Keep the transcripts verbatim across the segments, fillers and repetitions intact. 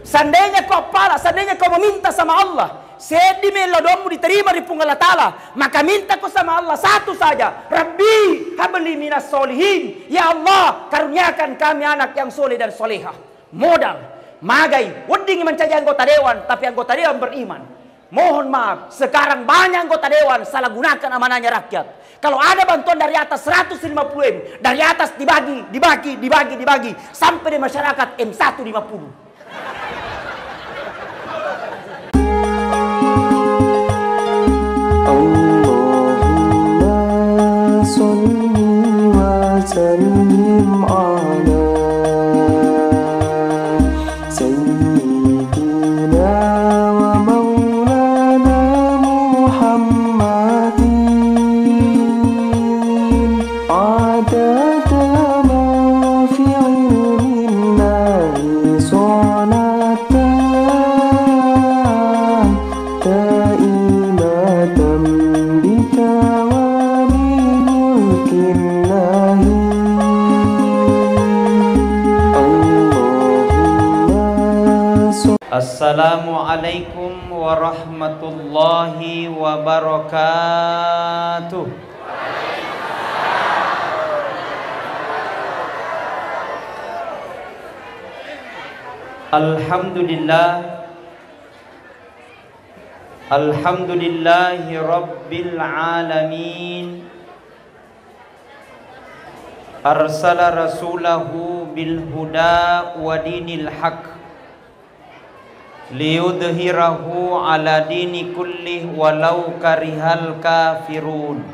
Seandainya kau appala, seandainya kau meminta sama Allah, seddi melo doammu diterima ri Puang Allah Ta'ala, maka mintako sama Allah satu saja, "Rabbi habli minas solihin." Ya Allah, karuniakan kami anak yang soleh dan solehah. Modal. Magai, weddingngi mancaji anggota dewan, tapi anggota dewan beriman. Mohon maaf, sekarang banyak anggota dewan salah gunakan amanahnya rakyat. Kalau ada bantuan dari atas seratus lima puluh M, dari atas dibagi, dibagi, dibagi, dibagi, sampai di masyarakat M satu lima puluh. اللهم صل وسلم على سيدنا ومولانا محمد عدد ما في علم الله صلاة دائمة بدوام ملك الله. اللهم صل. Assalamualaikum warahmatullahi wabarakatuh. Alhamdulillah. Alhamdulillahi rabbil alamin. Arsala rasulahu bil huda wa dinil haq liyudhhirahu ala dini kullih walau karihal kafirun.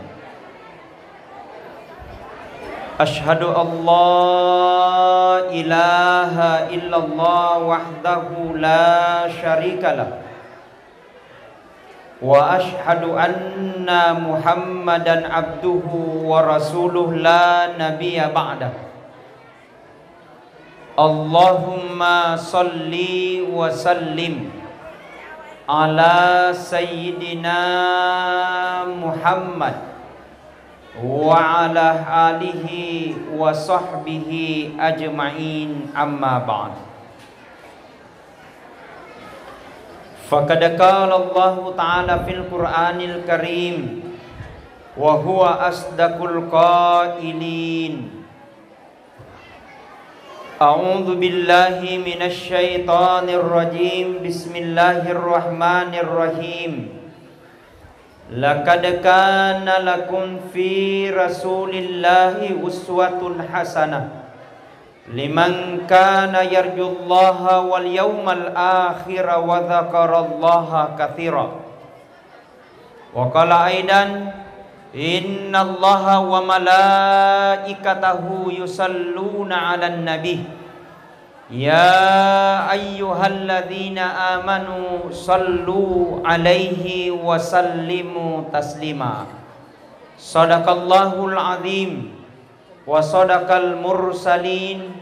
Asyhadu an la ilaha illallah wahdahu la syarikalah. Wa asyhadu anna Muhammadan abduhu wa rasuluh la nabiyya ba'dah. Allahumma salli wa sallim ala sayyidina Muhammad wa ala alihi wa sahbihi ajma'in, amma ba'd. Faqad qala Allahu ta'ala fil Qur'anil Karim, wa huwa asdaqul qailin. A'udzu billahi minasy syaithanir rajim. Bismillahirrahmanirrahim. Laqad kana lakum fi Rasulillahi uswatun hasanah liman kana yarjullaha wal yawmal akhira wa dzakarallaha katsira. Wa qala aidan, innallaha wa malaikatahu yusalluna 'alan nabi. Ya ayyuhalladzina amanu sallu 'alaihi wa sallimu taslima. Shadaqallahul adzim. Wa shadaqal mursalin,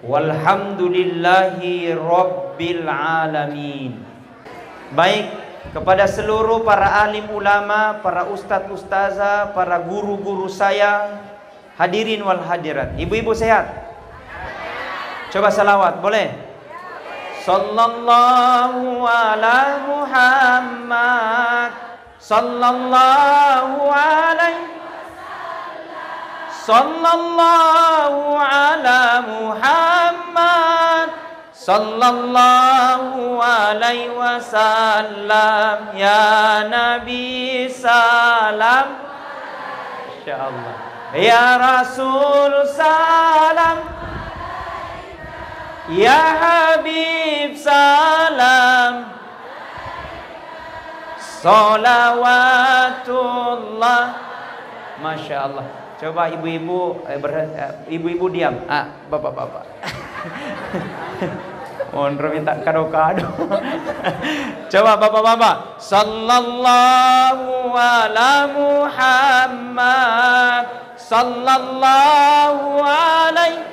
walhamdulillahi rabbil alamin. Baik, kepada seluruh para alim ulama, para ustadz ustazah, para guru-guru saya, hadirin wal hadirat. Ibu-ibu sehat? Coba salawat, boleh? Sallallahu ala Muhammad. Sallallahu alaihi, sallallahu ala Muhammad, sallallahu alaihi wasallam. Ya Nabi salam. Masya Allah. Ya Rasul salam. Ya Habib salam. Sholawatullah. Masya Allah. Coba ibu-ibu, eh, berhe-, eh, ibu-ibu diam. Ah, bapak-bapak. Monro minta kado-kado. Coba bapak-bapak. Sallallahu ala Muhammad. Sallallahu alaihi,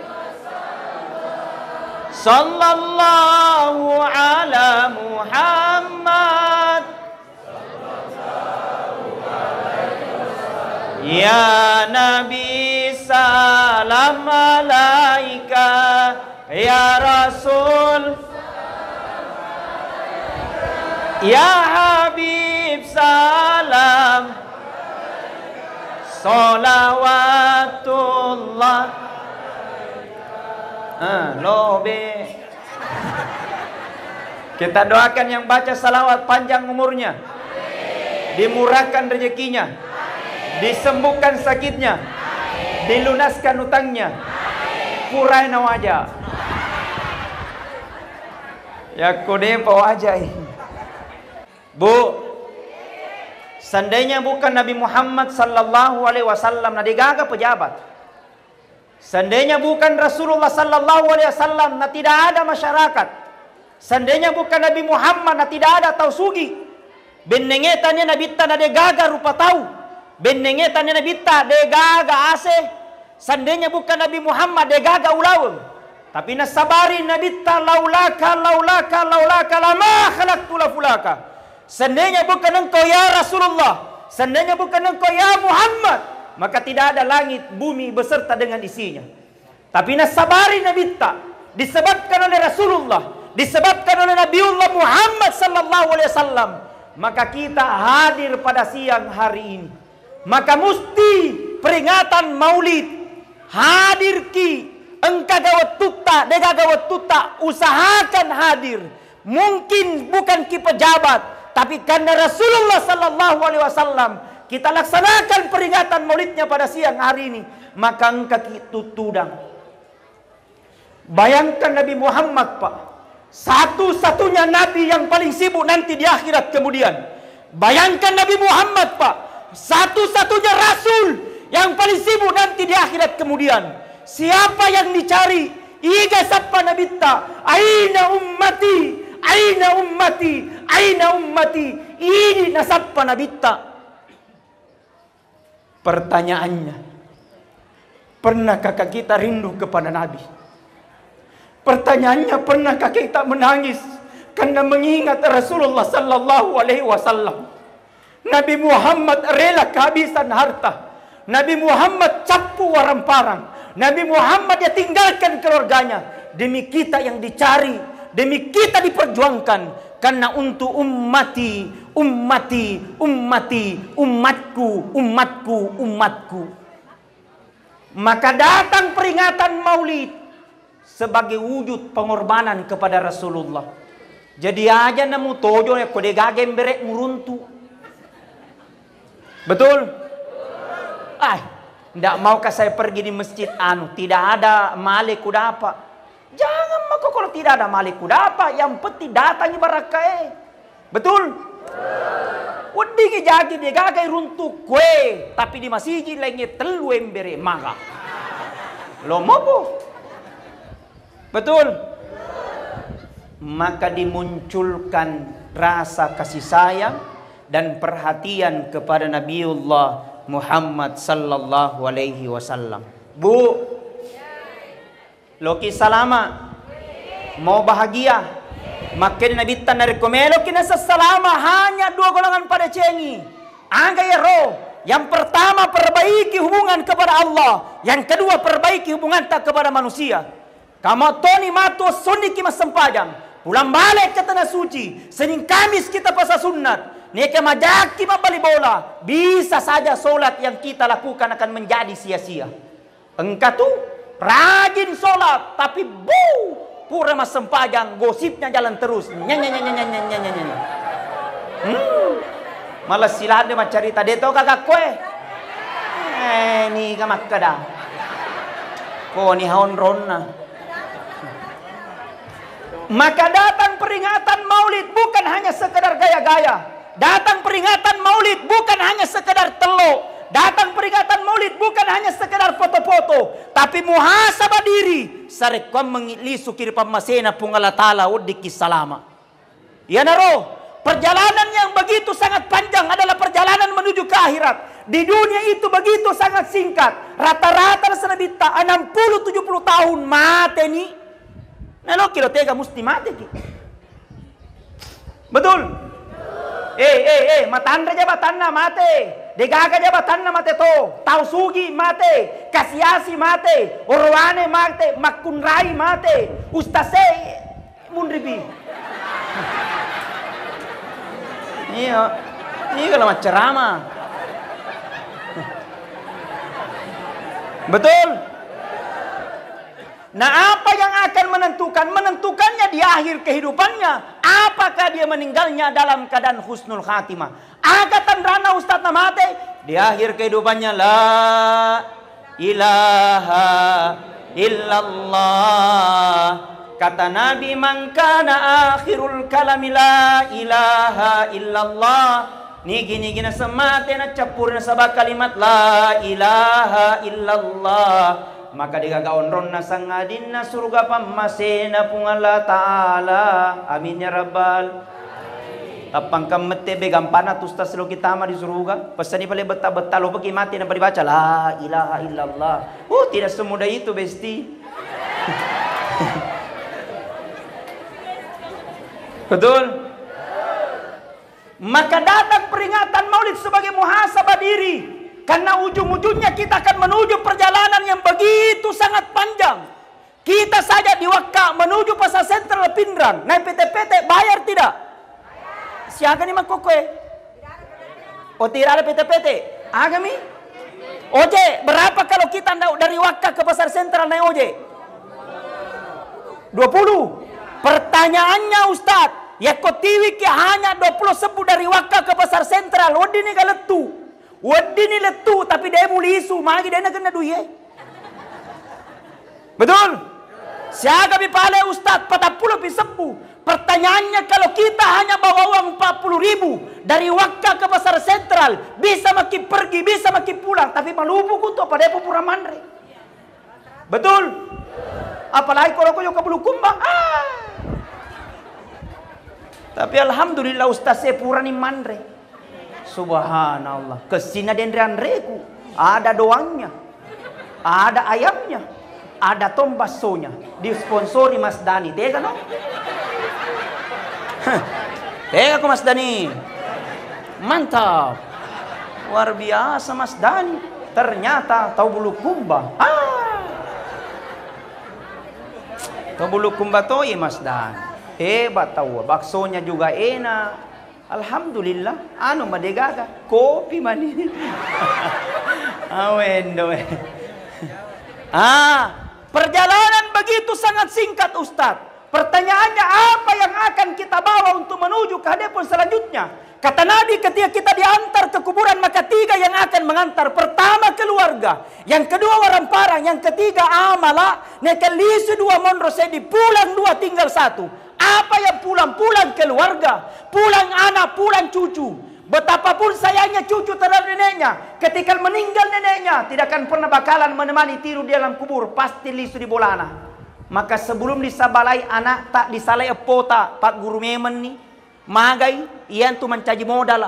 sallallahu ala Muhammad. Ya Nabi salam alaika, ya Rasul. Ya Habib salam salawatullah. Ah, lobe. Kita doakan yang baca salawat panjang umurnya, dimurahkan rezekinya, disembuhkan sakitnya, dilunaskan utangnya. Purai nawaja. Ya kode pa wajai. Bu, seandainya bukan Nabi Muhammad sallallahu alaihi wasallam, na degaga pejabat. Seandainya bukan Rasulullah sallallahu alaihi wasallam, na tidak ada masyarakat. Seandainya bukan Nabi Muhammad, na tidak ada tau sugi. Bennenge tania Nabitta na degaga rupa tau. Bennenge tania Nabitta degaga ase. Seandainya bukan Nabi Muhammad, degaga ulaweng. Tapi nasabari Nabitta, "Laulaka, laulaka, laulaka, lama khalaqtu lafulaka." Seandainya bukan engkau, ya Rasulullah, seandainya bukan engkau, ya Muhammad, maka tidak ada langit, bumi beserta dengan isinya. Tapi nasabari Nabitta, disebabkan oleh Rasulullah, disebabkan oleh Nabiullah Muhammad sallallahu alaihi wasallam, maka kita hadir pada siang hari ini. Maka musti peringatan Maulid, hadirki, engkaga wettutta, degaga wettutta, usahakan hadir. Mungkin bukan ki pejabat, tapi karena Rasulullah sallallahu alaihi wasallam, kita laksanakan peringatan Maulidnya pada siang hari ini, maka engkaki tuttudang. Bayangkan Nabi Muhammad, Pak, satu-satunya nabi yang paling sibuk nanti di akhirat kemudian. Bayangkan Nabi Muhammad, Pak, satu-satunya rasul yang paling sibuk nanti di akhirat kemudian. Siapa yang dicari? Iga sappa Nabitta, "Aina ummati? Aina ummati? Aina ummati?" Ini nasappa Nabitta. Pertanyaannya, pernahkah kita rindu kepada Nabi? Pertanyaannya, pernahkah kita menangis karena mengingat Rasulullah sallallahu alaihi wasallam? Nabi Muhammad rela kehabisan harta. Nabi Muhammad cappu waramparang. Nabi Muhammad dia tinggalkan keluarganya demi kita yang dicari, demi kita diperjuangkan. Karena untuk ummati, ummati, ummati, umatku, umatku, umatku. Maka datang peringatan Maulid sebagai wujud pengorbanan kepada Rasulullah. Jadi aja namu tojo ko de gaga embere muruntu. Betul? Ah, ndak maukah saya pergi di masjid anu, tidak ada male kudapat. Jangan mako kalau tidak ada male kudapat, yang penting datangi barakkae. Betul? Weddingngi jagi de gaga iruntu kue, tapi di masiji laingnge tellu embere maga. Lo mopo? Betul? Maka dimunculkan rasa kasih sayang dan perhatian kepada Nabiullah Muhammad sallallahu alaihi wasallam. Bu, loki salama, mau bahagia. Makkeda Nabitta, narekko meloki nasessalama, hanya dua golongan padecengi. Aga iyaro? Yang pertama, perbaiki hubungan kepada Allah. Yang kedua, perbaiki hubunganta kepada manusia. Kamattoni matu essonniki massempajang, pulang balik ke tanah suci, Senin Kamis kita puasa sunnat, neka majaki mabbali bola, bisa saja sholat yang kita lakukan akan menjadi sia-sia. Engka tu rajin sholat, tapi bu, pura massempajang, gosipnya jalan terus. Nyanyi, nyanyi, nyanyi, nyanyi, nyanyi. Hmm. Malah silande maccarita, de to kakak koe. Eh, niga makkeda. Koni haonronna. Maka datang peringatan Maulid bukan hanya sekedar gaya-gaya. Datang peringatan Maulid bukan hanya sekedar tello. Datang peringatan Maulid bukan hanya sekedar foto-foto, tapi muhasabah diri. Sarekkuammengngi lisuki ri pammasena Puang Allah Taala, weddikki salama. Iyanaro, perjalanan yang begitu sangat panjang adalah perjalanan menuju ke akhirat. Di dunia itu begitu sangat singkat. Rata-rata nabitta enam puluh tujuh puluh tahun mateni. Naloki lo tega musti mateki. Betul? Eh, eh, eh, matanre jabatanna mate. Degaga jabatanna mate to. Tau sugi mate. Kasiasi mate. Orowane mate. Makkunrai mate. Ustase munribi. Iya. Ini kalau maccerama. Betul? Nah, apa yang akan menentukan? Menentukannya di akhir kehidupannya. Apakah dia meninggalnya dalam keadaan husnul khatimah? Aga tanrana ustaz na mate? Di akhir kehidupannya, la ilaha illallah. Kata Nabi, "Man kana akhirul kalami la ilaha illallah." Nigi-nigi naseng mate naccappuri nasaba kalimat la ilaha illallah, maka degaga onronna sangadinna suruga pammasena Puang Allah Ta'ala. Amin ya rabbal. Tappangkang mette be gampana tu ustaz lo kita ma di suruga. Pesani pale betta-betta lo peki mate na dibaca la ilaha illallah. Uh, tidak semudah itu, besti. Betul? Maka datang peringatan Maulid sebagai muhasabah diri, karena ujung-ujungnya kita akan menuju perjalanan yang begitu sangat panjang. Kita saja di Wakka menuju Pasar Sentral Pinrang, naik pete-pete, bayar tidak? Siaga ni makkokkoe? Oh, tidak ada pete-pete. Agami? Ojek, berapa kalau kita nda-, dari Wakka ke Pasar Sentral naik ojek? Dua puluh. Pertanyaannya, Ustaz, yakko tiwiki hanya dua puluh sebbu dari Wakka ke Pasar Sentral, weddini ga lettu? Weddini lettu, tapi de mulisu, magi de nakenna duie. Betul? Siaga mi pale Ustaz, patappulo pi sebbu. Pertanyaannya, kalau kita hanya bawa uang empat puluh ribu dari Wakka ke Pasar Sentral, bisa maki pergi, bisa maki pulang, tapi malupu kutu apa depo pura manre. Betul? Apalagi kalau kau ke Bulukumba. Ah. Tapi alhamdulillah ustaz saya purani manre. Subhanallah. Kessina denre anreku. Ada doangnya. Ada ayamnya. Ada tong bassonya. Disponsori Mas Dani. Tega no? Heh. Tega ko Mas Dani. Mantap. Luar biasa Mas Dani. Ternyata tau Bulukumba. Ah. Tau Bulukumba toi Mas Dani. Hebat tau. Baksonya juga enak. Alhamdulillah, anu ma degaga, kopi mani. Awendo, eh. Ah, perjalanan begitu sangat singkat, Ustaz. Pertanyaannya, apa yang akan kita bawa untuk menuju ke hadapan selanjutnya? Kata Nabi, ketika kita diantar ke kuburan, maka tiga yang akan mengantar. Pertama, keluarga. Yang kedua, orang parang. Yang ketiga, amala. Neka lisu dua monro seddi, pulang dua, tinggal satu. Apa yang pulang? Pulang keluarga, pulang anak, pulang cucu. Betapapun sayangnya cucu terhadap neneknya, ketika meninggal neneknya, tidak akan pernah bakalan menemani tidur di dalam kubur, pasti lisu di bolana. Maka sebelum disabalai anak, tak disalai epota, Pak Guru memenni, magai, iyantu mancaji modal.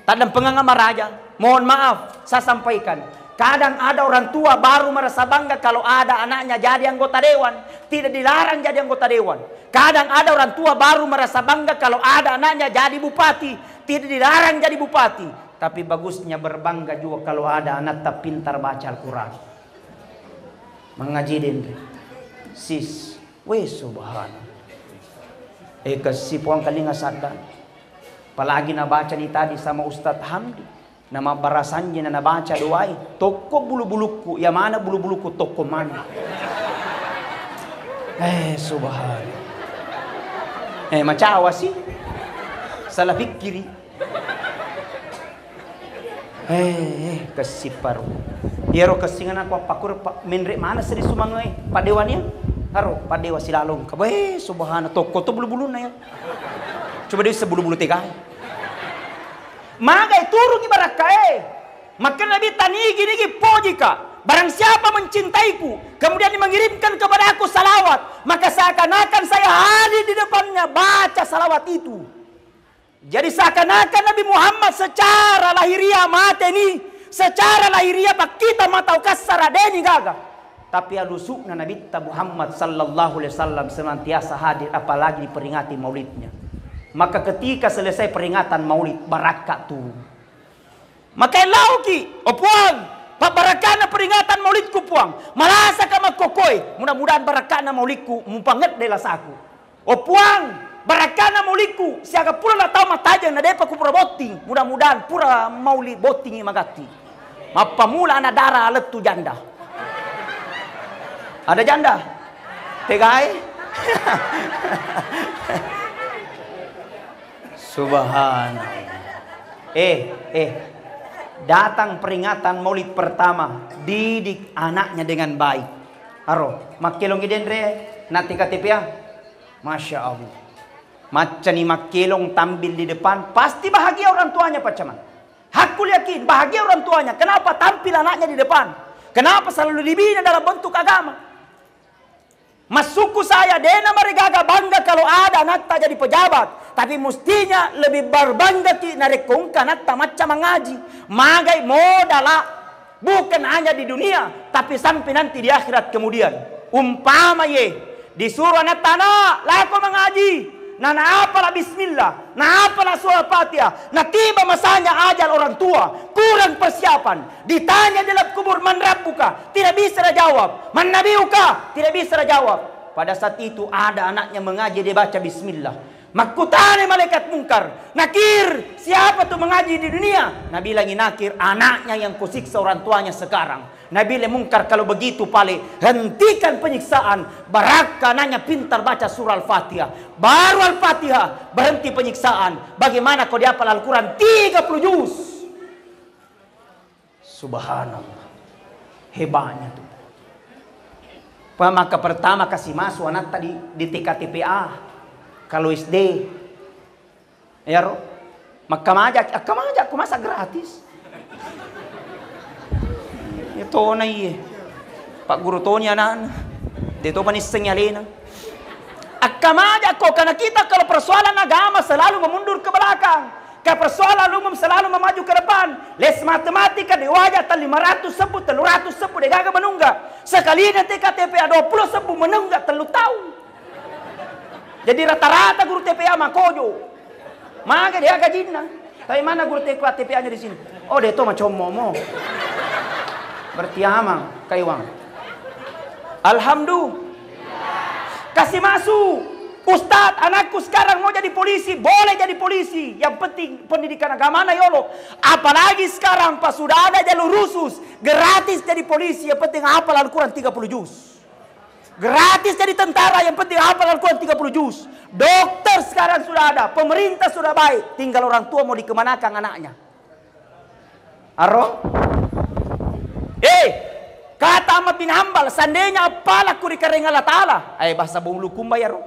Taddampengengnga maraja. Mohon maaf, saya sampaikan. Kadang ada orang tua baru merasa bangga kalau ada anaknya jadi anggota dewan. Tidak dilarang jadi anggota dewan. Kadang ada orang tua baru merasa bangga kalau ada anaknya jadi bupati. Tidak dilarang jadi bupati. Tapi bagusnya berbangga juga kalau ada anak tak pintar baca Al-Quran. Mengaji denre. Sis. Weh, subhanallah. Eh, kessi puang kalinga sadda. Apalagi nabacani tadi sama Ustadz Hamdi. Namabbarasanji na nabaca doai. Tokko bulu-bulukku, ya mana bulu-bulukku tokko mana. Eh, subhanallah. Eh, macawa sih. Salah pikkiri. Eh, eh, kessipparu. Iyaro kessingana ku appakkur pa-, menre mana seri sumange, eh, paddewa nia? Aro, paddewa silalong. Weh, subhana, tokko to bulu-bulunna ya. Coba deh sebulu-bulu tegai. Magai turungi barakka, eh. Makkeda Nabi, "Tanigi-nigi pojika. Barang siapa mencintaiku, kemudian mengirimkan kepadaku salawat, maka seakan-akan saya hadir di depannya baca salawat itu." Jadi seakan-akan Nabi Muhammad secara lahiriah mateni, secara lahiriah pakkita matau kassara deni gaga. Tapi alusukna Nabitta Muhammad sallallahu alaihi wasallam senantiasa hadir, apalagi diperingati maulidnya. Maka ketika selesai peringatan maulid, barakka turun. Maka elauki, "Oh Puang, pabbarakkana peringatan maulidku Puang, malasaka makkokkoe, mudah-mudahan barakkana maulidku mupangedde lasaku." Oh Puang, barakkana mau Maulidku, siaga pura la tau mattajeng na depa kupura botting. Mudah-mudahan pura maulid bottingi magatti. Mappamula anak dara lettu janda. Ada janda? Tegae? Subhanallah. Eh, eh. Datang peringatan maulid pertama, didik anaknya dengan baik. Aro, makkelongi denre, nati K T P A. Masya Allah. Maccani makkelong tampil di depan, pasti bahagia orang tuanya, Pak Camat. Hakku yakin, bahagia orang tuanya. Kenapa tampil anaknya di depan? Kenapa selalu dibina dalam bentuk agama? Maksudku saya, dena marigaga bangga kalau ada anatta jadi pejabat, tapi mestinya lebih berbangga ki narekko engka anatta macca mangaji. Magai modala. Bukan hanya di dunia, tapi sampai nanti di akhirat kemudian. Umpama ye, disuruh anatta, "Nak, lako mangaji." Nana apala bismillah, na apala surah Fatihah, na tiba masanya ajal orang tua, kurang persiapan, ditanya dalam kubur, "Man rabbuka?" Tidak bisa dia jawab. "Man nabiyuka?" Tidak bisa dia jawab. Pada saat itu ada anaknya mengaji, dia baca bismillah. Makkutana malaikat Mungkar, "Nakir, siapa tu mengaji di dunia?" Nabilangi Nakir, "Anaknya yang kusiksa orang tuanya sekarang." Nabilangi Mungkar, "Kalau begitu pale, hentikan penyiksaan, barakka anaknya pintar baca surah Al-Fatihah." Baru Al-Fatihah, berhenti penyiksaan. Bagaimana kau dihafal Al-Quran tiga puluh juz? Subhanallah. Hebatnya tuh. Pa-, maka pertama kasih masuk anatta di, di T K T P A. Kalau S D. Iyaro. Makkamaja, akkamaja ku masa gratis. Ya tona iye. Pak Guru toni anakna. De topa nissengi alena. Akkamaja ko, karena kita kalau persoalan agama selalu memundur ke belakang. Ke persoalan umum selalu memaju ke depan. Les matematika de waja ta lima ratus sebbu, tellu ratus sebbu, de gaga menungga. Sekalina T K T P A dua puluh sebbu menungga tellu tahun. Jadi rata-rata guru T P A makojo. Maga de gajinna. Tapi mana guru T K T P A-nya di sini? Oh, de to macommo mo. Berarti amang, kaiwang. Alhamdulillah. Kasih masuk. Ustadz, anakku sekarang mau jadi polisi, boleh jadi polisi. Yang penting pendidikan agamana yolo. Apalagi sekarang pas sudah ada jalur khusus, gratis jadi polisi. Yang penting hafal Al-Quran tiga puluh juz. Gratis jadi tentara, yang penting hafal Al-Quran tiga puluh juz. Dokter sekarang sudah ada, pemerintah sudah baik, tinggal orang tua mau dikemanakan anaknya. Aro? Eh, kata Ahmad bin Hambal, seandainya apalakku ri kareng Allah Ta'ala, eh, bahasa bulu kumba yaro.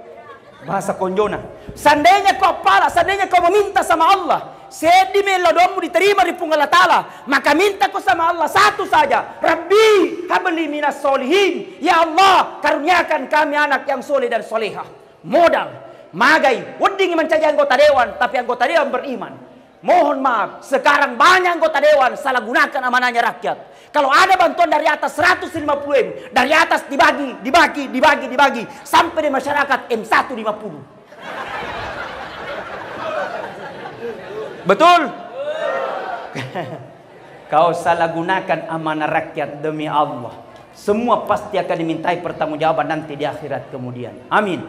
Bahasa konjona. Seandainya kau apala, seandainya kau meminta sama Allah, seddi melo doammu diterima ri Puang Allah Ta'ala, maka minta ko sama Allah satu saja, "Rabbi habli minas solihin." Ya Allah, karuniakan kami anak yang soleh dan solehah. Modal. Magai, weddingi mancaji anggota dewan, tapi anggota dewan beriman. Mohon maaf, sekarang banyak anggota dewan salah gunakan amanahnya rakyat. Kalau ada bantuan dari atas seratus lima puluh M, dari atas dibagi, dibagi, dibagi, dibagi, sampai di masyarakat M satu lima puluh. Betul? Kau salah gunakan amanah rakyat demi Allah. Semua pasti akan dimintai pertanggungjawaban nanti di akhirat kemudian. Amin.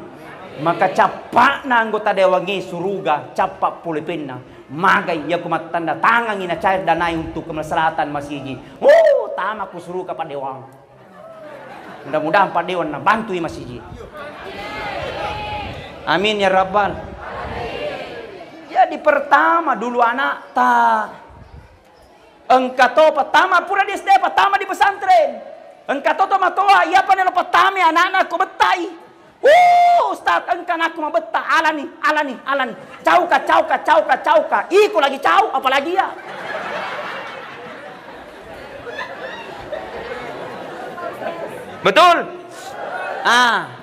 Maka cappa'na anggota dewangnge suruga, cappa pole penna. Magai iya ku mattanda tangangi na cair danai untuk kemaslahatan masigi. Oh, tama ku suruga Pak Dewang. Mudah-mudahan Pak Dewan na bantui masigi. Amin ya rabbal. Jadi pertama dulu anakta. Engka to pertama pura di S D, pertama di pesantren. Engka to tomatoa, iya pa nelo pertama anakna ko bettai. Uh, Ustaz, engka anakku mabetta, alani, alani, alani. Cauka, cauka, cauka, cauka. Iko lagi cau, apalagi iya. Betul? Ah.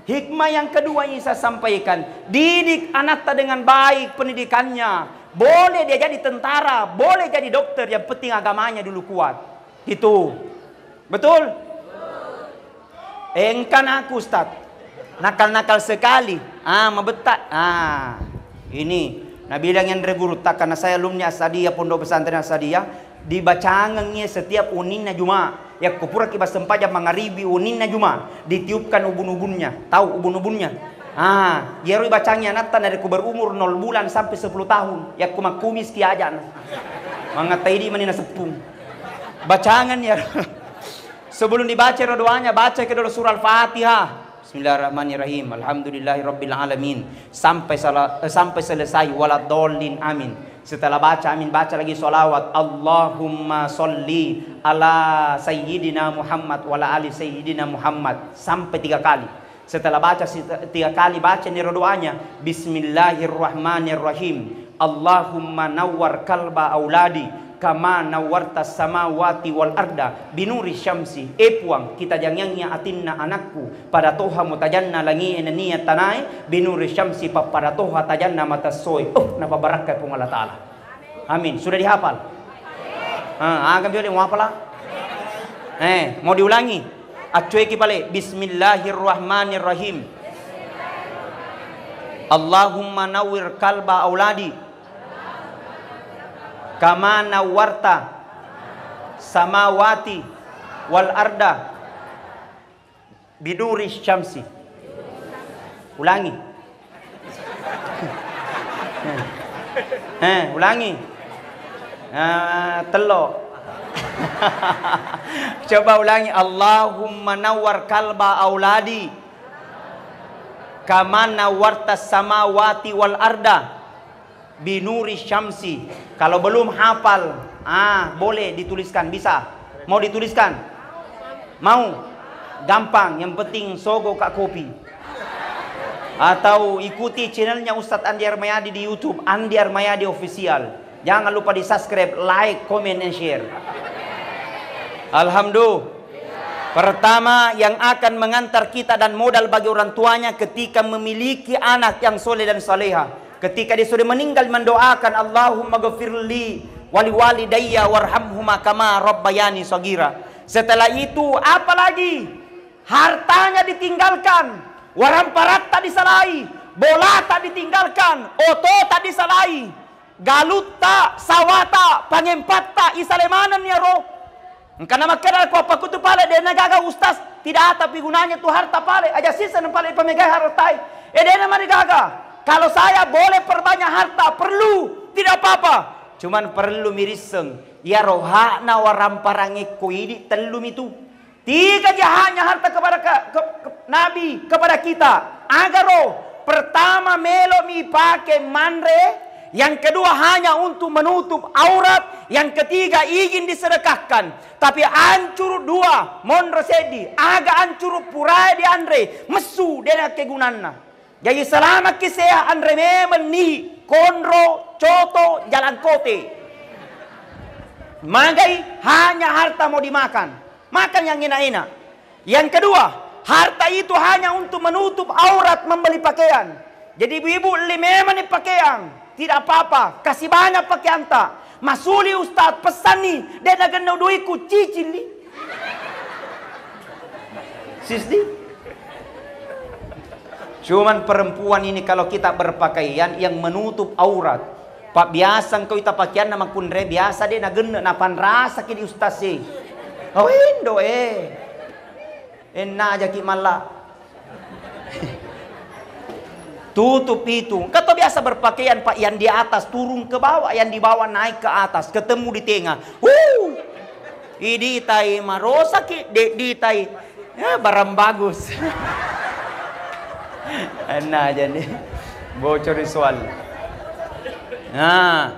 Hikmah yang kedua yang saya sampaikan, didik anakta dengan baik pendidikannya. Boleh dia jadi tentara, boleh jadi dokter, yang penting agamanya dulu kuat. Gitu. Betul? Eh, engka anakku, Ustaz. Nakal-nakal sekali. Ah, mabetta. Ah, ini. Nabilang enre guru, takkan saya alumni Asadiyah, Pondok Pesantren Asadiyah, dibacangengngi setiap uninna Juma. Yakko puraki bassempajang mangaribi uninna Juma, ditiupkan ubun-ubunnya. Tahu ubun-ubunnya? Ah, iyaro ibacangi anatta narekko berumur nol bulan sampai sepuluh tahun. Yakko makkumiski ajana. Mangatta idi mani naseppung. Bacangan iyaro. Sebelum dibaca ro doanya, baca ke dulu surah Al-Fatihah. Bismillahirrahmanirrahim. Alhamdulillahirabbil alamin. Sampai salah, eh, sampai selesai, waladdallin, amin. Setelah baca amin, baca lagi salawat. Allahumma salli ala sayyidina Muhammad wa ala ali sayyidina Muhammad. Sampai tiga kali. Setelah baca sita-, tiga kali, baca niro doanya, Bismillahirrahmanirrahim. Allahumma nawwar kalba auladi kama nawwarta samawati wal arda binuri syamsi. E Puang, kita jangiangngi atinna anakku, pada toha mutajanna langie nennia tanae, binuri syamsi, pappada toha tajanna matessoe. Oh, napabarakkai Puang Allah Ta'ala. Amin. Sudah dihafal? Ah, aga biole muhafala? Eh, mau diulangi? Accueki pale. Bismillahirrahmanirrahim. Allahumma nawwir kalba auladi kama nawwarta samawati wal arda binuri syamsi. Ulangi. Eh, ulangi. Ah, tello. Coba ulangi. Allahumma nawwar kalba auladi kama nawwarta samawati wal arda binuri syamsi. Kalau belum hafal, ah, boleh dituliskan, bisa. Mau dituliskan? Mau? Gampang, yang penting sogo ka kopi. Atau ikuti channelnya Ustadz Andi Armayadi di YouTube, Andi Armayadi Official. Jangan lupa di subscribe, like, comment, and share. Alhamdulillah. Pertama, yang akan mengantar kita dan modal bagi orang tuanya ketika memiliki anak yang soleh dan saleha. Ketika dia sudah meninggal, mendoakan, "Allahumma ghafirli wali walidayya warhamhuma kama rabbayani shaghira." Setelah itu, apa lagi? Hartanya ditinggalkan, waramparatta disalai, bolata ditinggalkan, otota disalai, galutta, sawata, pangempatta, isale manenni iyaro. Engkana makkeda ko appakutu pale, de' nagaga ustaz, tidak ada pi gunanya tu harta pale, aja sisa pale pamegai hartai. E, de' namarigaga. Kalau saya boleh perbanyak harta, perlu, tidak apa-apa. Cuman perlu mirisseng, iyaro hakna waramparang ekko idi tellu mitu. Tiga ji haknya harta kepada ke-, ke-, ke-, Nabi kepada kita. Agaro, pertama, melo mi pake manre, yang kedua, hanya untuk menutup aurat, yang ketiga, izin disedekahkan. Tapi ancuru dua, monro seddi, aga ancuru purae dianre, messu, de' nakkegunanna. Jaji, selamakki sehat, anre memeng ni konro, coto, jalangkote. Magai, hanya harta mau dimakan. Makan yang enak-enak. Yang kedua, harta itu hanya untuk menutup aurat, membeli pakaian. Jadi, ibu-ibu, li memang ni pakaian, tidak apa-apa, kasih banyak pakaianta. Masuli ustaz, pesanni, de' nagenna duiku, cicilli. Sisti. Cuman perempuan ini kalau kita berpakaian yang menutup aurat, Pak, biasa engkau ita pakaianna makkunre, biasa de' nagenne, napanrasaki di ustaz e. Oh, indo e. Enna jaki malla. Tutup itu. Engka to biasa berpakaian, Pak, yang di atas turun ke bawah, yang di bawah naik ke atas, ketemu di tengah. Wuh! Idi tai marosaki, de' di tai. Ya, barang bagus. Enna aja nih. Bocori soal. Nah.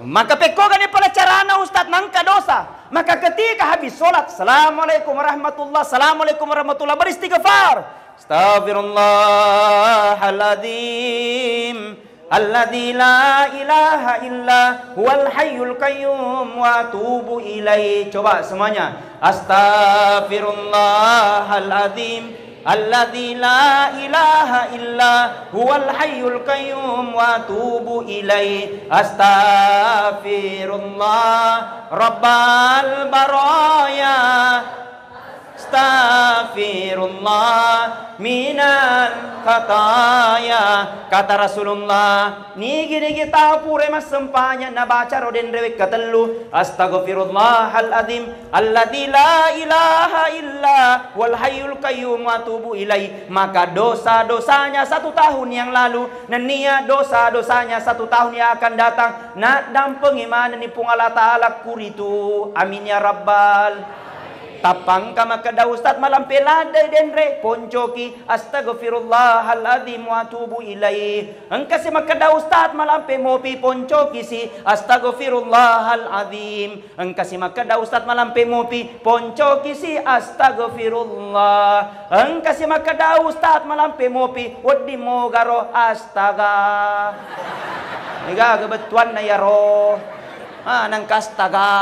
Maka pekkogani pale carana ustaz, nangka dosa. Maka ketika habis sholat, "Assalamualaikum warahmatullah, assalamualaikum warahmatullah," beristighfar. "Astaghfirullahaladzim, alladzi la ilaha illa huwal hayyul qayyum, wa atubu ilaih." Coba semuanya. "Astaghfirullahaladzim, alladzi la ilaha illa huwal hayyul qayyum, wa atubu ilaih. Astaghfirullah rabbal baraya." Astaghfirullah minal khataya. Kata Rasulullah, nigi-nigi tau pura massempajang nabaca ro denre wekka tellu, Astaghfirullahal azim alladzi la ilaha illa huwal hayyul qayyum wa atubu ilaih, maka dosa-dosanya satu tahun yang lalu, nennia dosa-dosanya satu tahun yang akan datang, naddampengi manenni Puang Allah Ta'ala kuritu. Amin ya rabbal. Tappa engka makkeda, "Ustaz, malampe laddai denre." Poncoki, "Astaghfirullahal azim wa atubu ilaih." Engkasi makkeda, "Ustaz, malampe mopi." Poncoki si, "Astaghfirullahal azim." Engkasi makkeda, "Ustaz, malampe mopi." Poncoki si, "Astaghfirullah." Engkasi makkeda, "Ustaz, malampe mopi." Wedding mogaro, astaga. Degaga bettuanna iyaro. Ah, nengka astaga.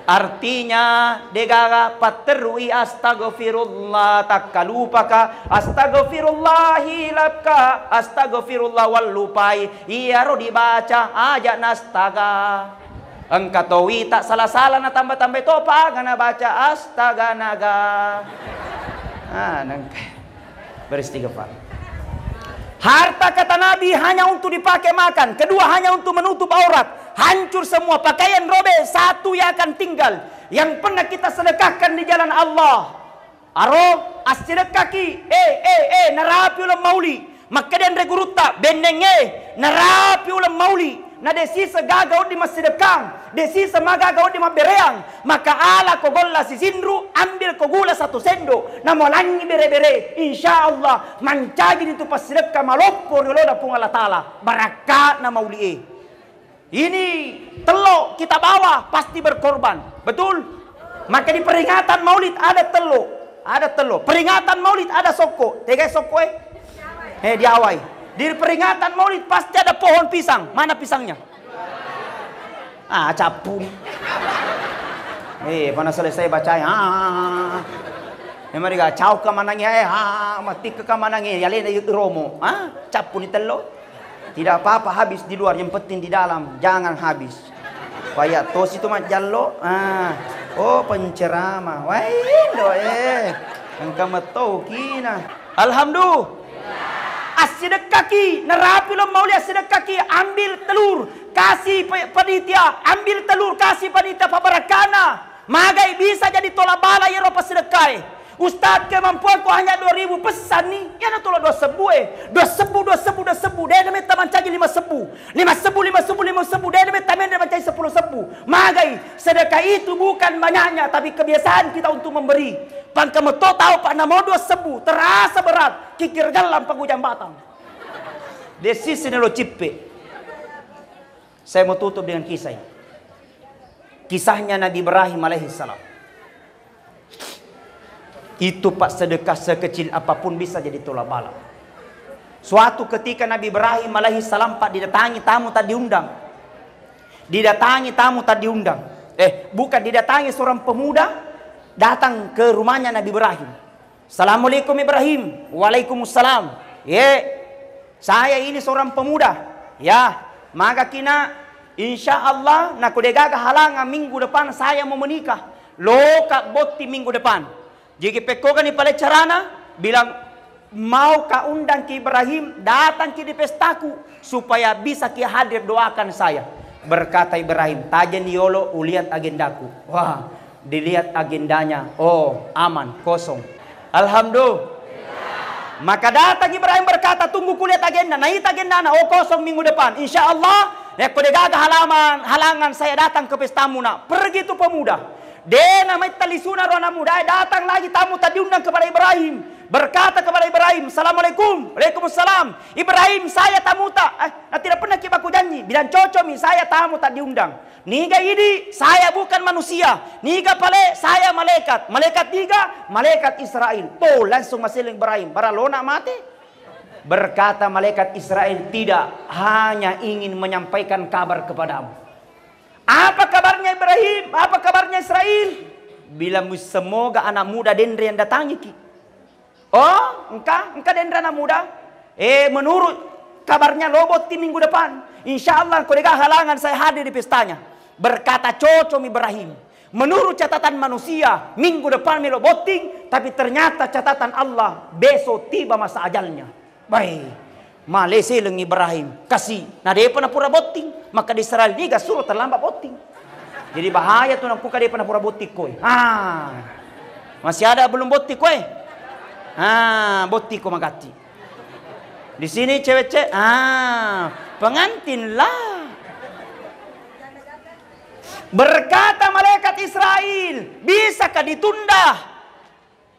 Artinya, degaga patterui astaghfirullah, takkalupaka, astaghfirullahi lakka, astaghfirullah wallupai, iyaro dibaca aja nastaga. Engka to wita sala-sala natamba-tambai to paga nabaca astaga naga. Ah, nengka. Beristighfar. Harta, kata Nabi, hanya untuk dipakai makan. Kedua, hanya untuk menutup aurat. Hancur semua. Pakaian robek, satu yang akan tinggal. Yang pernah kita sedekahkan di jalan Allah. Aro, assidekkaki. Eh, eh, eh, narapi uleng mauli. Makkeda anre gurutta, benneng e, narapi uleng mauli. Na de sisa gaga wedding massidekkang, de sisa magaga wedding mabbereang, maka ala ko golla sisinru, ambil ko gula satu sendok, namolangi bere-bere, insya Allah mancaji ritu passidekka maloppo ri olona Puang Allah Ta'ala, barakka'na mauli'e. Ini tello kita bawa pasti berkorban, betul? Maka di peringatan maulid ada tello, ada tello. Peringatan maulid ada sokko, tegai sokko e? Eh, diawai. Di peringatan maulid pasti ada pohon pisang. Mana pisangnya? Ah, cappu. Eh, mana selesai baca ya? Ah. Memang dia cau ke manangnya, eh, ha, mati ke manangnya, ya lena romo. Ah, cappu ni tello. Tidak apa-apa habis di luar, yang penting di dalam jangan habis. Paya tosi tu majjallo. Ah. Oh, penceramah. Wah, indo, eh. Engka metto kina. Alhamdulillah. Assidekkaki, narapi lo mauli assidekkaki, ambil telur, kasih pe-, panitia, ambil telur, kasih panitia, pabarakkana. Magai bisa jadi tola bala iyaro passidekkae. Ustaz, kemampuanku hanya dua ribu, pesanni. Iyana tola dua sebbu e. Dua sebbu, dua sebbu, dua sebbu. De' nametta mancaji lima sebbu. Lima sebbu, lima sebbu, lima sebbu. De' nametta menre mancaji sepuluh sebbu. Magai, sedekah itu bukan banyaknya, tapi kebiasaan kita untuk memberi. Pangka metto tau pa namo dua sebbu, terasa berat. Kikir gellang pagu jambatan. De' sisi nelo cippe. Saya mau tutup dengan kisah ini. Kisahnya Nabi Ibrahim alaihissalam. Itu, Pak, sedekah sekecil apapun bisa jadi tola bala. Suatu ketika Nabi Ibrahim alaihissalam, Pak, didatangi tamu tak diundang. Didatangi tamu tak diundang. Eh, bukan, didatangi seorang pemuda datang ke rumahnya Nabi Ibrahim. "Assalamualaikum Ibrahim." "Waalaikumsalam." "Ye, saya ini seorang pemuda." "Ya, magaki nak?" "Insya Allah, nako degaga halangan minggu depan saya mau menikah. Loka botti minggu depan." Jiki pekkogani pale carana, bilang, "Mau ka undang ki Ibrahim, datang ki di pestaku supaya bisa ki hadir doakan saya." Berkata Ibrahim, "Tajeng yolo, uliat agendaku." Wah, dilihat agendanya, oh, aman, kosong. Alhamdulillah. Maka datang Ibrahim berkata, "Tunggu kulihat agenda." Naita agendana, "Oh, kosong minggu depan. Insya Allah, yakko degaga halaman, halangan saya datang ke pestamu, nak." Pergi tu pemuda. De' namaitta lisuna ro anak muda, eh, datang lagi tamu tak diundang kepada Ibrahim. Berkata kepada Ibrahim, "Assalamualaikum." "Waalaikumsalam." "Ibrahim, saya tamuta." "Eh, na tidak pernah ki baku janji." Bilang, "Cocok mi, saya tamu tak diundang." "Niga idi, saya bukan manusia. Niga pale, saya malaikat." "Malaikat niga?" "Malaikat Israel." Tuh, langsung maseling Ibrahim. Baralona mate. Berkata malaikat Israel, "Tidak, hanya ingin menyampaikan kabar kepadamu." "Apa kabarnya Ibrahim? Apa kabarnya Israel?" Bilang, "Semoga anak muda denre yang datangiki." "Oh, engka, engka denre anak muda?" "Eh, menurut kabarnya lobotti minggu depan. Insya Allah, ko dega halangan saya hadir di pestanya." Berkata, "Cocok mi Ibrahim." Menurut catatan manusia, minggu depan melo botting, tapi ternyata catatan Allah, besok tiba masa ajalnya. Baik, male seleng Ibrahim, kasi, na depa na pura botting, maka di Israel niga suro terlambat botting. Jadi bahaya tu nangku ka depa na pura botting koe. Ah, masih ada belum botting koe? Ah, botting ko magatti. Di sini cewek-cewek, ah, pengantin lah. Berkata malaikat Israel, "Bisakah ditunda?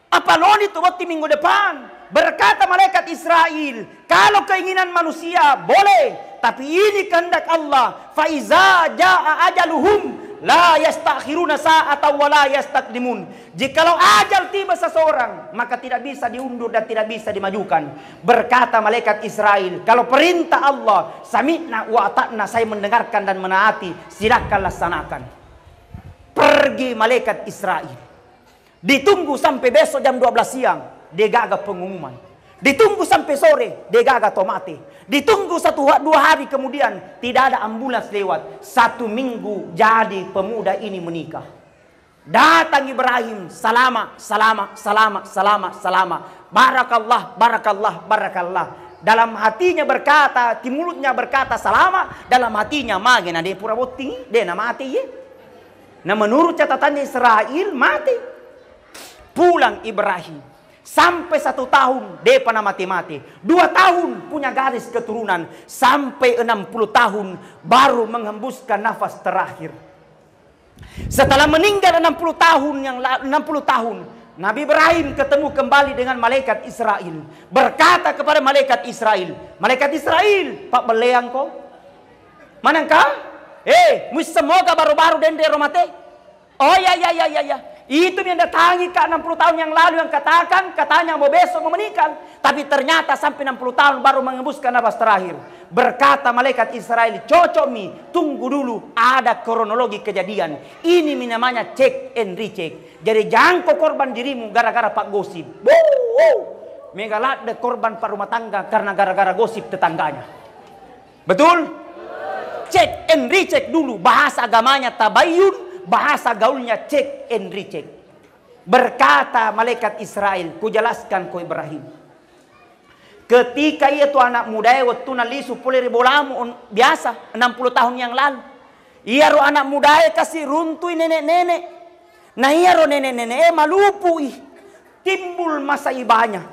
Apa loni tu botting minggu depan?" Berkata malaikat Israel, "Kalau keinginan manusia, boleh. Tapi ini kehendak Allah. Fa iza jaa ajaluhum, la yastakhiruna sa'atan wa la yastaqdimun." Jikalau ajal tiba seseorang, maka tidak bisa diundur dan tidak bisa dimajukan. Berkata malaikat Israel, "Kalau perintah Allah, sami'na wa ata'na, saya mendengarkan dan menaati, silakan laksanakan." Pergi malaikat Israel. Ditunggu sampai besok jam dua belas siang, degaga pengumuman. Ditunggu sampai sore, degaga to mate. Ditunggu satu ha-, dua hari kemudian, tidak ada ambulans lewat. Satu minggu jadi pemuda ini menikah. Datang Ibrahim, "Salama, salama, salama, salama, salama. Barakallah, barakallah, barakallah." Dalam hatinya berkata, di mulutnya berkata, "Salama," dalam hatinya, "Mage na de pura botting, de na mate ye." Nah, menurut catatan Israel, mate. Pulang Ibrahim. Sampai satu tahun, depa na mate-mate. Dua tahun punya garis keturunan. Sampai enam puluh tahun, baru menghembuskan nafas terakhir. Setelah meninggal enam puluh tahun yang la-, enam puluh tahun, Nabi Ibrahim ketemu kembali dengan malaikat Israel. Berkata kepada malaikat Israel, "Malaikat Israel, pabbelleangko. Manengka? Eh, muissemoga baru-baru denre ro mate?" "Oh ya, ya, ya, ya, ya. Itu yang datangi ka enam puluh tahun yang lalu yang katakan, katanya mau besok mau menikah. Tapi ternyata sampai enam puluh tahun baru mengembuskan nafas terakhir." Berkata malaikat Israel, "Cocok mi, tunggu dulu, ada kronologi kejadian. Ini mi namanya check and recheck. Jadi jangko korban dirimu gara-gara pak gosip." Wuh! Mega ladde korban pak rumah tangga karena gara-gara gosip tetangganya. Betul? Check and recheck dulu. Bahasa agamanya tabayyun, bahasa gaulnya check and recheck. Berkata malaikat Israel, "Kujelaskan ko Ibrahim. Ketika iya tu anak mudae wettuna lisu pole ri bolamu, on-, biasa enam puluh tahun yang lalu. Iyaro anak mudae kasi runtui nenek-nenek. Na iyaro nenek-nenek e malupui. Timbul masaibanya.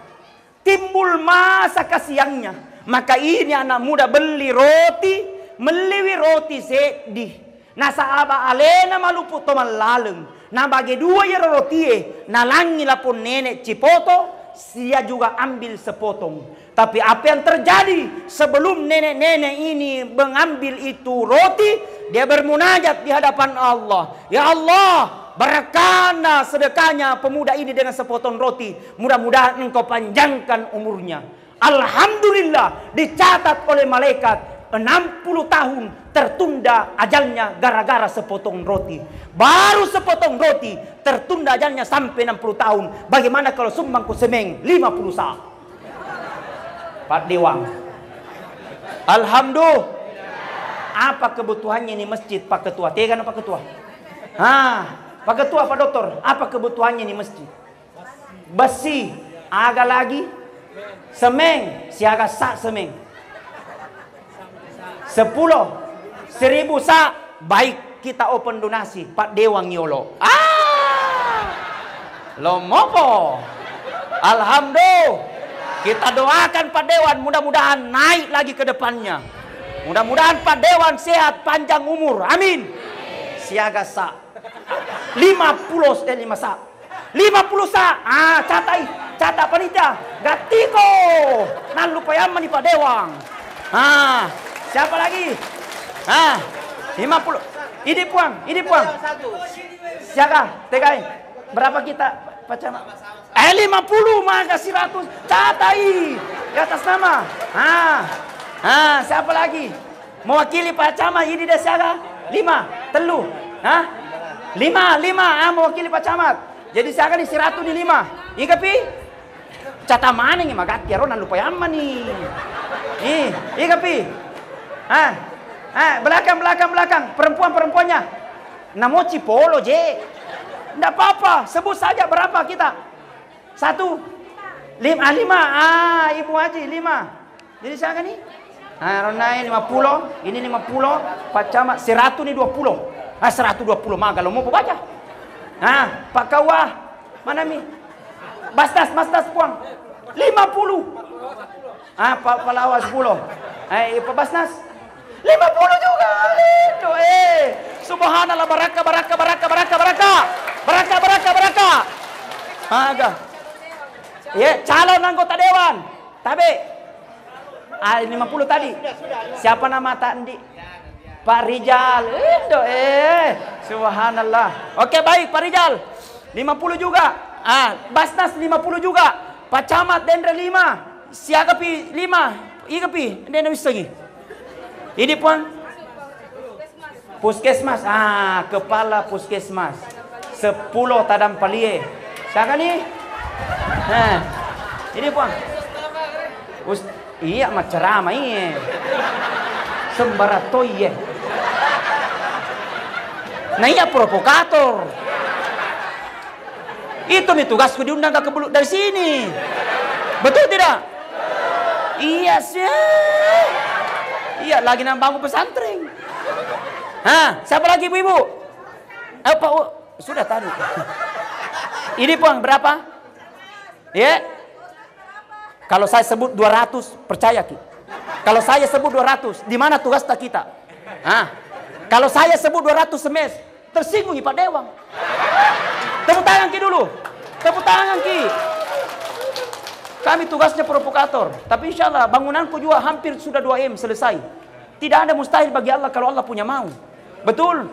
Timbul masa kasiangnya. Maka ini anak muda belli roti, melliwi roti seddi. Nasaba alena malupu to mallaleng. Nabage dua iyaro rotie, nalangi lapong nenek cipoto, sia juga ambil sepotong. Tapi apa yang terjadi sebelum nenek-nenek ini mengambil itu roti, dia bermunajat di hadapan Allah. Ya Allah, berkahkanlah sedekahnya pemuda ini dengan sepotong roti. Mudah-mudahan Engkau panjangkan umurnya. Alhamdulillah, dicatat oleh malaikat enam puluh tahun tertunda ajalnya gara-gara sepotong roti. Baru sepotong roti tertunda ajalnya sampai enam puluh tahun. Bagaimana kalau sumbang ku semeng lima puluh sa? Pak Dewang. Alhamdulillah. Apa kebutuhannya ini masjid, Pak Ketua? Tega na, Pak Ketua? Ha, Pak Ketua, Pak Doktor, apa kebutuhannya ini masjid? Bessi, aga lagi? Semeng, siaga sa semeng? Sepuluh, seribu sa, baik, kita open donasi, Pak Dewang yolo. Ah! Lomopo. Alhamdulillah. Kita doakan Pak Dewan, mudah-mudahan naik lagi ke depannya. Mudah-mudahan Pak Dewan sehat, panjang umur. Amin. Siaga sa. Lima puluh, eh, lima sa. Lima puluh sa. Ah, catai. Catat panitia. Gattiko. Nallupai ammani Pak Dewang. Ah, siapa lagi? Ah, lima puluh. Ini Puang, ini Puang. Siaga, tegai. Berapa kita, Pak Camat? Eh, lima puluh, maka seratus. Catai. Di atas nama. Ah. Ah, siapa lagi? Mewakili Pak Camat, ini dia siaga? Lima, telu. Hah? Lima, lima, ah, mewakili Pak Camat. Jadi siaga ni seratus ni lima. Iga pi? Catat maneng magatti aro nallupai ammani. Ih, iga pi? Ah, ah, belakang, belakang, belakang. Perempuan, perempuannya. Namo cipolo je. Ndak apa-apa, sebut saja berapa kita. Satu. Lima, ah, lima. Ah, Ibu Haji, lima. Jadi siaga ni? Ah, ronai lima puluh, ini lima puluh, Pak Camat, seratus ni dua puluh. Ah, seratus dua puluh, maga lo mau baca. Ah, Pak Kawah, mana mi? Basnas, Basnas, Puang. Lima puluh. Ah, Pak Palawa sepuluh. Eh, Pak Basnas. Lima puluh juga. Aduh, eh. Subhanallah, baraka, baraka, baraka, baraka, baraka. Baraka, baraka, baraka. Maga. Ya, calon anggota dewan. Tabe. Ah, lima puluh tadi. Siapa nama Tandi? Pak Rijal. Indo, eh. Subhanallah. Oke, baik, Pak Rijal. Lima puluh juga. Ah, Basnas lima puluh juga. Pak Camat denre lima. Siaga pi lima. Iga pi. Denre wissengi. Ini, Puang. Puskesmas, ah, kepala puskesmas. Sepuluh tadang palie. Siaga ni? Nah, ini, Puang. Us-, iya, macerama, iya. Sembarang toi, iya. Nah, iya provokator. Itu mi tugasku diundang ke Bulu dari sini. Betul tidak? Iya sih. Iya, lagi nang bangun pesantren. Hah, siapa lagi ibu-ibu? Eh, Pak U-, sudah tadi. Ini, Puang, berapa? Ya. Kalau saya sebut dua ratus, percaya ki. Kalau saya sebut dua ratus, di mana tugas kita? Hah? Kalau saya sebut dua ratus semes, tersinggung Pak Dewan. Tepuk tangan ki dulu. Tepuk tangan ki. Kami tugasnya provokator. Tapi insya Allah bangunanku juga hampir sudah dua M selesai. Tidak ada mustahil bagi Allah kalau Allah punya mau. Betul?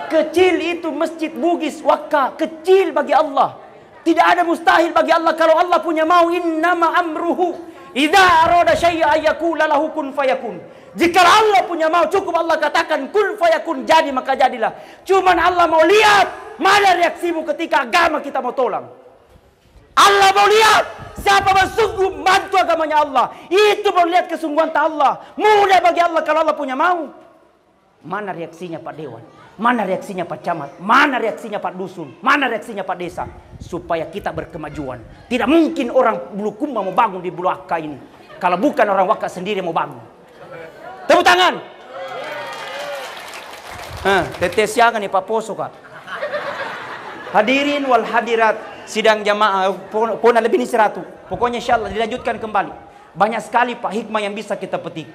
Kecil itu masjid Bugis Wakka, kecil bagi Allah. Tidak ada mustahil bagi Allah kalau Allah punya mau. Innama amruhu idza arada syai'an ayyakula lahu kun fayakun. Jika Allah punya mau, cukup Allah katakan kun fayakun, jadi maka jadilah. Cuman Allah mau lihat mana reaksimu ketika agama kita mau tolak. Allah mau lihat siapa bersungguh bantu agamanya Allah. Itu mau lihat kesungguhan Allah. Mudah bagi Allah kalau Allah punya mau. Mana reaksinya Pak Dewan? Mana reaksinya Pak Camat? Mana reaksinya Pak Dusun? Mana reaksinya Pak Desa? Supaya kita berkemajuan. Tidak mungkin orang Bulukumba mau bangun di Bulu Wakka ini kalau bukan orang Wakka sendiri mau bangun. Tepuk tangan. Ah, tete siaga ni Pak Poso, Kak. Hadirin wal hadirat sidang jamaah, pokoknya lebih ni seratus. Pokoknya insya Allah dilanjutkan kembali. Banyak sekali, Pak, hikmah yang bisa kita petik.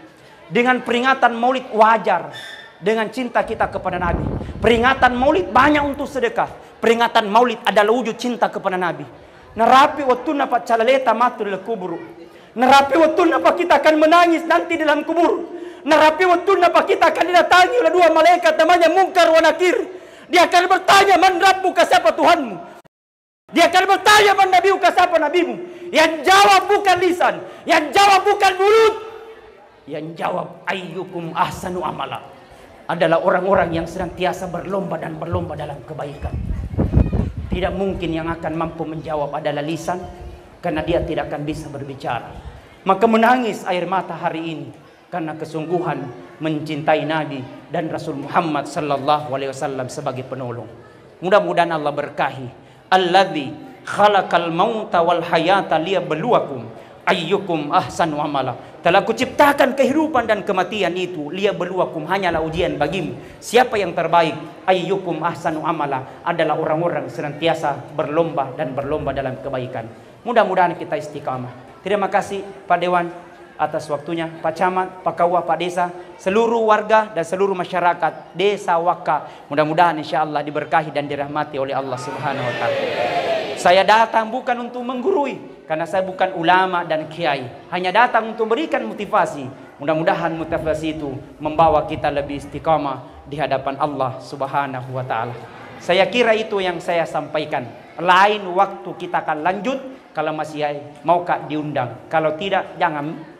Dengan peringatan Maulid wajar dengan cinta kita kepada Nabi. Peringatan Maulid banyak untuk sedekah. Peringatan Maulid adalah wujud cinta kepada Nabi. Narapi wettunna paccalaleta matu dalam kubur. Narapi wettunna pa kita akan menangis nanti dalam kubur. Narapi wettunna pa kita akan didatangi oleh dua malaikat namanya Mungkar wa Nakir. Dia akan bertanya, "Man rabbuka, siapa Tuhanmu?" Dia akan bertanya, "Man nabiyuka, siapa nabimu?" Yang jawab bukan lisan, yang jawab bukan mulut. Yang jawab, "Ayyukum ahsanu amala." Adalah orang-orang yang senantiasa berlomba dan berlomba dalam kebaikan. Tidak mungkin yang akan mampu menjawab adalah lisan, karena dia tidak akan bisa berbicara. Maka menangis air mata hari ini karena kesungguhan mencintai Nabi dan Rasul Muhammad sallallahu alaihi wasallam sebagai penolong. Mudah-mudahan Allah berkahi. Alladzi khalaqal mauta wal hayata liyabluwakum ayyukum ahsanu amala. Telah kuciptakan kehidupan dan kematian itu liyabluwakum, hanyalah ujian bagimu. Siapa yang terbaik? Ayyukum ahsanu amala, adalah orang-orang senantiasa berlomba dan berlomba dalam kebaikan. Mudah-mudahan kita istiqamah. Terima kasih Pak Dewan atas waktunya, Pak Camat, Pak Kawa, Pak Desa, seluruh warga dan seluruh masyarakat Desa Wakka. Mudah-mudahan insya Allah diberkahi dan dirahmati oleh Allah Subhanahu wa Ta'ala. Saya datang bukan untuk menggurui, karena saya bukan ulama dan kiai. Hanya datang untuk berikan motivasi. Mudah-mudahan motivasi itu membawa kita lebih istiqamah di hadapan Allah Subhanahu wa Ta'ala. Saya kira itu yang saya sampaikan. Lain waktu kita akan lanjut kalau masih mau, Kak, diundang. Kalau tidak, jangan.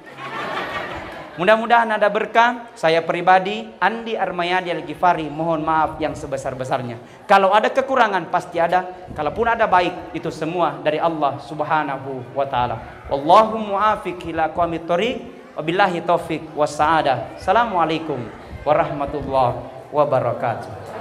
Mudah-mudahan ada berkah. Saya pribadi, Andi Armayadi Al-Ghifari, mohon maaf yang sebesar-besarnya. Kalau ada kekurangan, pasti ada. Kalaupun ada baik, itu semua dari Allah Subhanahu wa Ta'ala. Wallahu muwaffiq ila aqwamit thoriq. Wabillahi taufiq was sa'adah. Assalamualaikum warahmatullahi wabarakatuh.